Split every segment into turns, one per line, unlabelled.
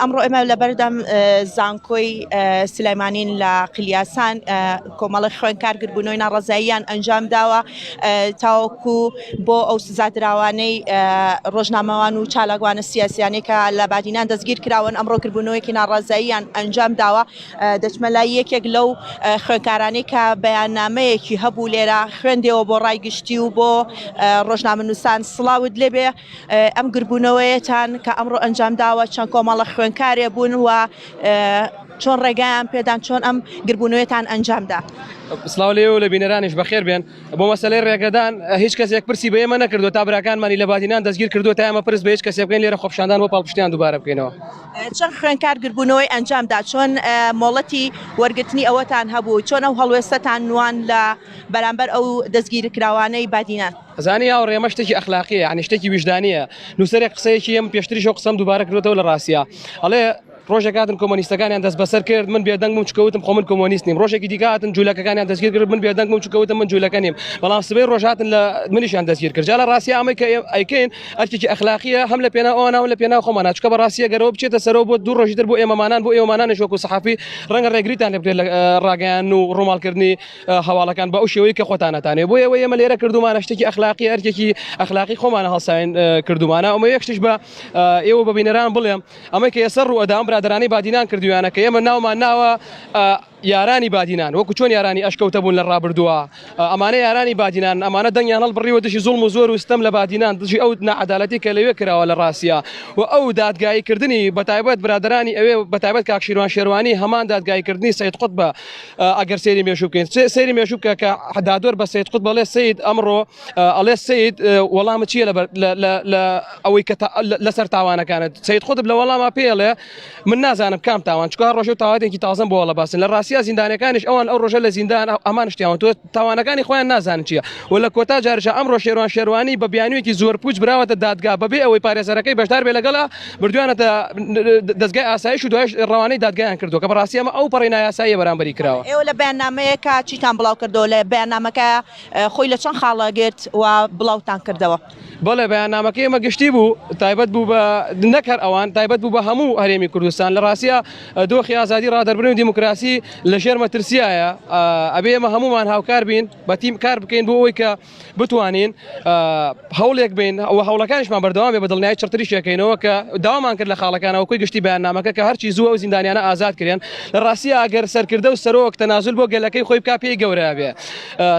ئەمڕۆ ئێمە لەبەردەم زانکۆی سلێمانین لە قلیاسان کۆمەڵی خوێنکار گربوونەوەی ناڕەزاییان ئەنجام داوە تاوەکو بۆ ئەو سزادراوانەی ڕۆژنامەوان و چالاکوانە سیاسیانەی کە لە بادینان دەستگیر کراون ئەمڕۆ گربوونەوەیەکی ناڕەزاییان ئەنجام داوە دەچمە لای یەکێک لەو خوێنکارانەی کە بەیاننامەیەکی هەبوو لێرە خوێندەوە بۆ ڕای گشتی و بۆ ڕۆژنامەنووسان سڵاوت لێبێ ئەم گربوونەوەیەتان کە ئەمڕۆ ئەنجام داوە چەند کۆمەڵە خوێنکارێ بوون و چۆن ڕێگایان پێدان چۆن ئەم گربوونەوەتان ئەنجامدا؟
سڵاو لێوە لە بینەرانیش بەخێر بێن بۆ مەسەلەی ڕێگەدان هیچ کەسێک پرسی بە ئێمە نەکردو تا براکانمانی لە بادینان دەستگیر کردو تا ئێمە پرس بە هیچ کەسێک بکەین لێرە خۆپیشاندان بۆ پاڵپشتیان دووبارە بکەینەوە.
چەند خوێندکار گربوونەوەی ئەنجامدا چۆن مۆڵەتی وەرگرتنی ئەوەتان هەبوو چۆن ئەو هەڵوێستەتان نوان لە بەرامبەر ئەو دەستگیرکراوانەی بادینان؟
زانی هاوڕێ ئەمە شتێکی ئەخلاقیە یعنی شتێکی ویژدانیە نووسەرێک قسەیەکی ئەم پێشتریش ئەو قسەم دووبارە کردوێتەوە لە ڕاستە ئەڵێ ڕۆژێک هاتن کۆمۆنیستەکانیان دەست بەسەر کرد من بێدەنگ بووم چونکە وتم خۆ من کۆمۆنیست نیم ڕۆژێکی دیکە هاتن جوولەکەکانیان دەستگیر کرد من بێدەنگ بووم چونکە وتم من جوولەکە نیم بەڵام سبەی ڕۆژ هاتن لە منیشیان دەستگیر کرد جا لە ڕاستیا ئەمەی کە ئەیکەین ئەرکێکی ئەخلاقیە هەم لە پێناو ئەوانە و لە پێناو خۆمانە چونکە بە ڕاستیە گەرەوە بچێتە سەرەوە بۆ دوو ڕۆژی تر بۆ ئێمەمانان بۆ ئێوەمانانیش وەکو سەحافی ڕەنگە ڕێگریتان لێ بکرێت لە ڕاگەیاندن و ڕووماڵکردنی هەواڵەکان بە ئەو شێوەی کە خۆتانەتانێ بۆ ئێوە ئێمە لێرە کردومانە شتێکی ئەخلاقی ئەرکێکی ئەخلاقی خۆمانە هەڵساین کردومانە ئەمە یەک شتیش بە ئێوە بە بینەران بڵێم ئەمە کە ئێستا ڕوئەدا ئەم برادەرانەی بادینان کردویانە کە ئێمە ناومان ناوە یارانی بادینان وەکو چۆن یارانی ئەشکەوتە بوون لە ڕابردووە ئەمانە یارانی بادینان ئەمانە دەنگیان هەڵبڕیوە دژی زوڵم و زۆر و ستەم لە بادینان دژی ئەو ناعەدالەتی کە لەوێ کراوە لە ڕاستیا و ئەو دادگایی کردنی بەتایبەت برادەرانی ئەوێ بەتایبەت کاک شیروان شێروانی هەمان دادگایی کردنی سەید قوتبە ئەگەر سەیری مێژوو بکەین سەیری مێژوو بکە کە دادوەر بە سید قوتب ئەڵێ سید ئەمڕۆ ئەڵێ سید وەڵامە چییە لە ئەوەی کە لەسەر تاوانەکانت سید قوتب لە وەڵاما پێڵێ من نازانم کام تاوان چکار ڕۆژە تاواتێکی تازم بۆ وەڵە باسن لە ڕاستیا زیندانەکانیش ئەوان ئەو ڕۆژە لە زیندان ئەمان شتیان تۆ تاوانەکانی خۆیان نازانن چییە و لە کۆتا جارشە ئەمڕۆ شێروان شێروانی بە بیانوویەکی زۆر پوچ براوەتە دادگا بەبێ ئەوەی پارێزەرەکەی بەشدار بێ لەگەڵا بردویانەتە دەزگای ئاسایش و دوایش ڕەوانەی دادگایان کردووە کە بەڕاستی ئەمە ئەو پەڕی نایاساییە بەرامبەری کراوە.
ئێوە لە بەیاننامەیەکا چیتان بڵاو کردەوە؟ لە بەیاننامەکە خۆی لە چەند خاڵە گرت و بڵاوتان کردەوە؟
بەڵێ بەیاننامەکەی ئێمە گشتی بوو، تایبەت بوو بە نەک هەر ئەوان، تایبەت بوو بە هەموو هەرێمی کوردستان. لە ڕاستیا دۆخی ئازادی ڕادەربرین و دیموکراسی لە ژێر مەترسیایە، ئەبێ ئێمە هەموومان هاوکار بین، بە تیم کار بکەین بۆ ئەوەی کە بتوانین هەوڵێک بین و هەوڵەکانیشمان بەردەوام بێ بە دڵنیایی چڕتریش یەکەینەوە کە داوامان کرد لە خاڵەکانەوە کۆی گشتی بەیاننامەکە کە هەرچی زووە ئەو زیندانیانە ئازاد کرێن لە ڕاستییا ئەگەر سەرکردە و سەرۆک تەنازول بۆ گەلەکەی خۆی بکا پێی گەورە بێ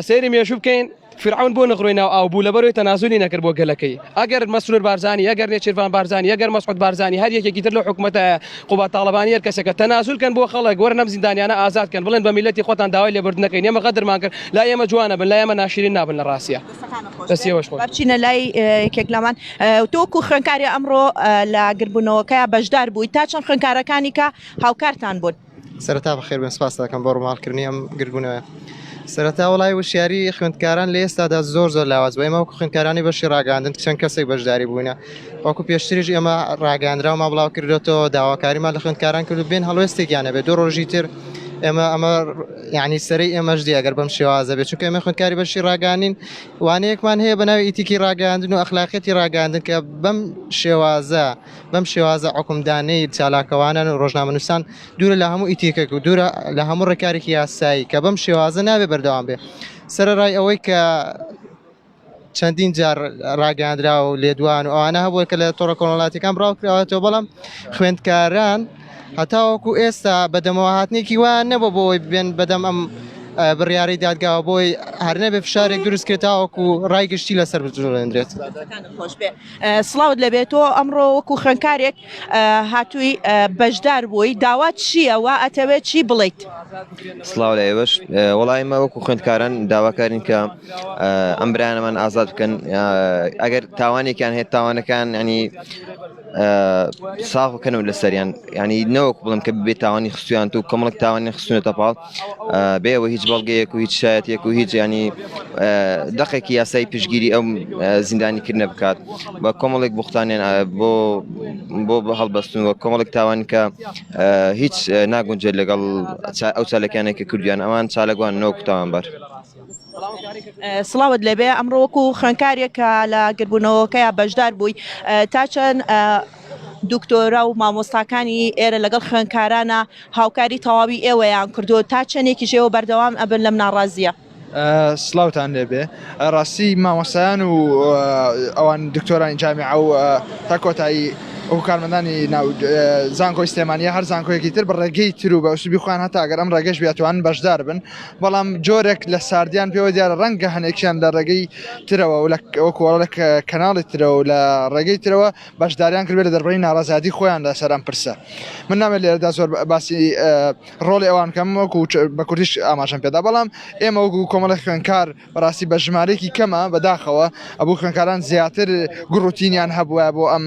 سەیری مێژوو بکەین فرعون بۆ نغرۆی ناو ئاو بوو لەبەرەوەی تەنازولی نەکرد بۆ گەلەکەی ئەگەر مەسرور بارزانی ئەگەر نێچیرڤان بارزانی ئەگەر مەسعود بارزانی هەر یەکێکی تر لەو حکومەتە قوباد تاڵەبانی هەر کەسێکە تەنازول کەن بۆ خەڵک وەرن ئەم زیندانیانە ئازاد کەن بڵێن بە میللەتی خۆتان داوای لێبوردن نەکەین ئێمە غەدرمان کرد لای ئێمە جوانە بن لای ئێمە ناشرین نابن لە ڕاستیا دەستی ئێوەش خۆش.
با بچینە لای یەکێک لەمان تۆ وەکو خوێندکاری ئەمڕۆ لە گربوونەوەکەیا بەشدار بووی تا چەند خوێندکارەکانی کە هاوکارتان بوون؟
سەرەتا بەخێر بێن سپاس دەکەم بۆ ڕووماڵکردنی ئەم گردبوونەوە سەرەتا وڵای وشیاری خوێندکاران لە ئێستادا زۆر زۆر لاواز بوو ئێمە وەکو خوێندکارانی بەشی ڕاگەاندن چەند کەسێک بەشداری بووینە وەکو پێشتریش ئێمە ڕاگەاندراومان بڵاو کردێتەوە داواکاریمان لە خوێندکاران کرد و بێن هەڵوێستێکیان هەبێت دوو ڕۆژی تر ئێمە ئەمە یعنی سەرەی ئێمەش دی ئەگەر بەم شێوازە بێت چونکە ئێمە خوێندکاری بەشی ڕاگەاندین وانەیەکمان هەیە بە ناوی ئیتیکی ڕاگەاندن و ئەخلاقیەتی ڕاگەاندن کە بەم شێوازە بەم شێوازە حوکمدانەی چالاکەوانان و ڕۆژنامەنووسان دوورە لە هەموو ئیتیکێک و دوورە لە هەموو ڕێکارێکی یاسایی کە بەم شێوازە نابێ بەردەوام بێ سەرەڕای ئەوەی کە چەندین جار ڕاگەاندرا و لێدوان و ئەوانە هەبووە کە لە تۆڕە کۆمەڵاتیەکان بڵاو کراوەتەوە بەڵام خوێندکاران هەتاوەکو ئێستا بەدەمەوە هاتنێکی وایان نەبوو بۆ ئەوەی بێن بەدەم ئەم بڕیارەی دادگاوە بۆی هەر نەبێ فشارێک دروست کرێت تاوەکو ڕای گشتی لەسەر بجوڵێندرێت.
خۆش بێ سڵاوت لەبێت تۆ ئەمڕۆ وەکو خوێندکارێک هاتووی بەشدار بووی داوات چییە وا ئەتەوێت چی بڵیت؟
سڵاو لە ئێوەش وەڵای ئێمە وەکو خوێندکاران داواکارین کە ئەم برایانەمان ئازاد بکەن ئەگەر تاوانێکیان هەیە تاوانەکان ینی ساغ بکەنەوە لەسەریان ینی نەوەک بڵم کە بێ تاوانی خستویان تو کۆمەڵک تاوانی خستونەتە پاڵ بێ ئەوە هیچ بەڵگەیەک و هیچ شایەتێک و هیچ ینی دەقێکی یاسایی پشگیری ئەم زیندانیکردنە بکات بە کۆمەڵێک بوختانیان بۆ بۆ هەڵبەستن و کۆمەڵێک تاوان کە هیچ ناگونجێت لەگەڵ ئەو چالەکانێک کە کردیان ئەوان چالەگوان نۆک تاوانبار.
سڵاوت لێبێ ئەمڕۆ وەکو خوێندکارێک کە لە گربوونەوەکەیا بەشدار بووی تا چەند. دکتۆرا و مامۆستاکانی ئێرە لەگەڵ خوێندکارانە هاوکاری تەواوی ئێوەیان کردووە تا چەندێکیش ئێوە بەردەوام ئەبن لەم ناڕازیە؟
سڵاوتان لێبێ ڕاستی مامۆستایان و ئەوان دکتۆرانی جامیعە و تا کۆتایی وەکو کارمەندانی ناو زانکۆی سلێمانی هەر زانکۆیەکی تر بە ڕێگەی تر و بە ئوسلوبی خۆیان هەتا ئەگەر ئەم ڕێگەش بێتوان بەشدار بن بەڵام جۆرێک لە ساردیان پێوە دیارە ڕەنگە هەنێکیان لە ڕێگەی ترەوە و لە وەکو لە کەناڵی ترەوە و لە ڕێگەی ترەوە بەشداریان کردبێت لە دەربڕینی ناڕەزایەتی خۆیان لەسەر ئەم پرسە من نامێت لێرەدا زۆر باسی ڕۆڵی ئەوان کەم وەکو بە کوردیش ئاماژەم پێدا بەڵام ئێمە وەکو کۆمەڵی خوێنکار بەڕاستی بە ژمارەیەکی کەمە بەداخەوە ئەبوو خوێنکاران زیاتر گوڕوتینیان هەبووە بۆ ئەم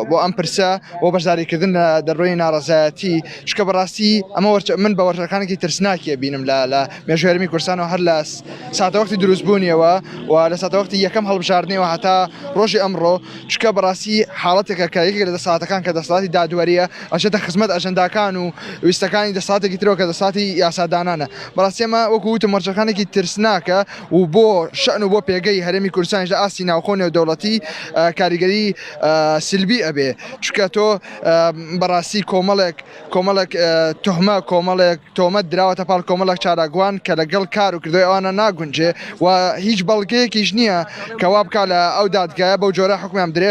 بۆ ئەم پرسە بۆ بەشداریکردن لە دەربڕینی ناڕەزایەتی چونکە بەڕاستی ئەمە من بە وەرچەرخانێکی ترسناکیە بینم لە لە مێژووی هەرێمی کوردستانەوە هەر لە ساتەوەختی دروستبوونیەوە و لە ساتەوەختی یەکەم هەڵبژاردنەوە هەتا ڕۆژی ئەمڕۆ چونکە بەڕاستی حاڵەتێکە کە یەکێک لە دەسەڵاتەکان کە دەسەڵاتی دادوەریە ئەچێتە خزمەت ئەجەنداکان و ویستەکانی دەسەڵاتێکی ترەوە کە دەسەڵاتی یاسادانانە بەڕاستی ئەمە وەکو وتم وەرچەرخانێکی ترسناکە و بۆ شەن و بۆ پێگەی هەرێمی کوردستانیش لە ئاستی ناوخۆ نێودەوڵەتی کاریگەری سلبی ئەبێ چونکە تۆ بەڕاستی کۆمەڵێک کۆمەڵێک تهمە کۆمەڵێک تۆمەت دراوەتە پاڵ کۆمەڵێک چالاکوان کە لەگەڵ کار و کردەوەی ئەوانە ناگونجێ و هیچ بەڵگەیەکیش نییە کە وا بکا لە ئەو دادگایە بەو جۆرە حوکمیان بدرێ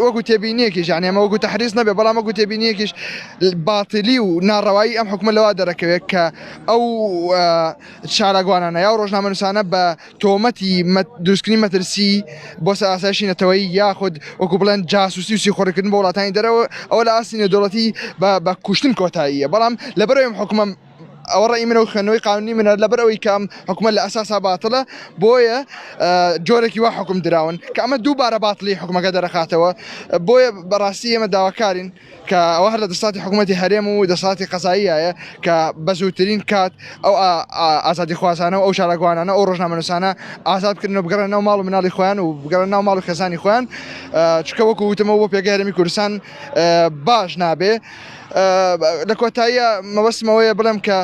وەکو تێبینیەکیش یانی ئەمە وەکو تەحریس نەبێ بەڵام وەکو تێبینیەکیش باتلی و ناڕەوایی ئەم حکومە لەوا دەرەکەوێت کە ئەو چالاکوانانە یا ڕۆژنامەنووسانە بە تۆمەتی دروستکردنی مەترسی بۆ سەر ئاسایشی نەتەوەیی یاخود وەکو بڵێن جاسوسی و سیخوڕیکردن بۆ وڵاتانی دەرەوە ئەوە لە ئاستی نێودەوڵەتی بە کوشتن کۆتاییە بەڵام لەبەرئەوەی ئەم حکومە ئەوە ڕەئی منە و خوێندنەوەی قانونی منە لەبەر ئەوەی کە ئەم حکومە لە ئەساسا باتڵە بۆیە جۆرێکی وا حکوم دراون کە ئەمە دووبارە باتڵی حکومەکە دەرەخاتەوە بۆیە بەڕاستی ئێمە داواکارین کە ئەوە هەر لە دەسەڵاتی حکوومەتی هەرێم و دەسەڵاتی قەزاییایە کە بە زووترین کات ئەو ئازادیخوازانە و ئەو چالاکوانانە ئەو ڕۆژنامەنووسانە ئازاد بکرن و بگەڕێن ناو ماڵ و مناڵی خۆیان و بگەڕێن ناو ماڵ و خێزانی خۆیان چونکە وەکو وتمەوە بۆ پێگەی هەرێمی کوردستان باش نابێ لە کۆتاییە مەبەستمەوەیە بڵێم کە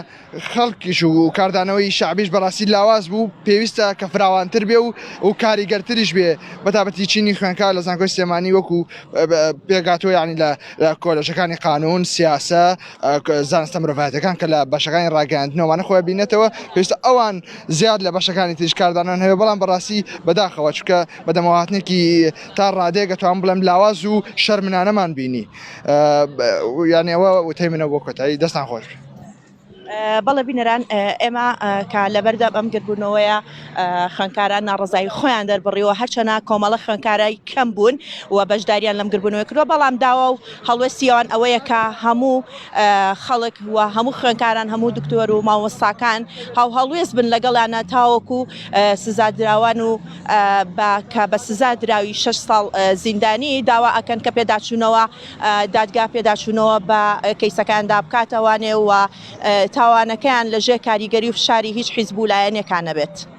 خەڵکیش و کاردانەوەی شەعبیش بەڕاستی لاواز بوو، پێویستە کە فراوانتر بێ و کاریگەرتریش بێ، بەتابەتی چینی خوێندکار لە زانکۆی سلێمانی وەکو پێکهاتووە یانی لە کۆلێژەکانی قانون، سیاسە، زانستە مرۆڤایەتیەکان کە لە بەشەکانی ڕاگەیاندنەوەمانە خۆیان بینێتەوە، پێویستە ئەوان زیاد لە بەشەکانی تریش کاردانەوەیان هەبێ، بەڵام بەڕاستی بەداخەوە چونکە بەدەمەوەهاتنێکی تا ڕادەیەک ئەتوانم بڵێم لاواز و شەرمنانەمان بینی. یانی ئەوە وتەی منە بۆ کۆتایی دەستان خۆش بێ.
بەڵێ بینەران ئێمە کە لەبەردەم ئەم گردبوونەوەیە خوێندکاران ناڕزایی خۆیان دەربڕیوە هەرچەنە کۆمەڵە خوێندکارای کەم بوون و بەشداریان لەم گربوونەوە کردووە بەڵام داوا و هەڵوێستیان ئەوەیە کە هەموو خەڵک و هەموو خوێندکاران هەموو دکتۆر و مامۆستاکان هاو هەڵوێست بن لەگەڵیانە تاوەکو سزادراوان و بە کە بە سزا دراوی 6 ساڵ زیندانی داوا ئەکەن کە پێداچوونەوە دادگا پێداچوونەوە بە کەیسەکاندا بکاتەوانێ و تاوانەکەیان لە ژێر کاریگەری و فشاری هیچ حیزب و لایەنێکا نەبێت.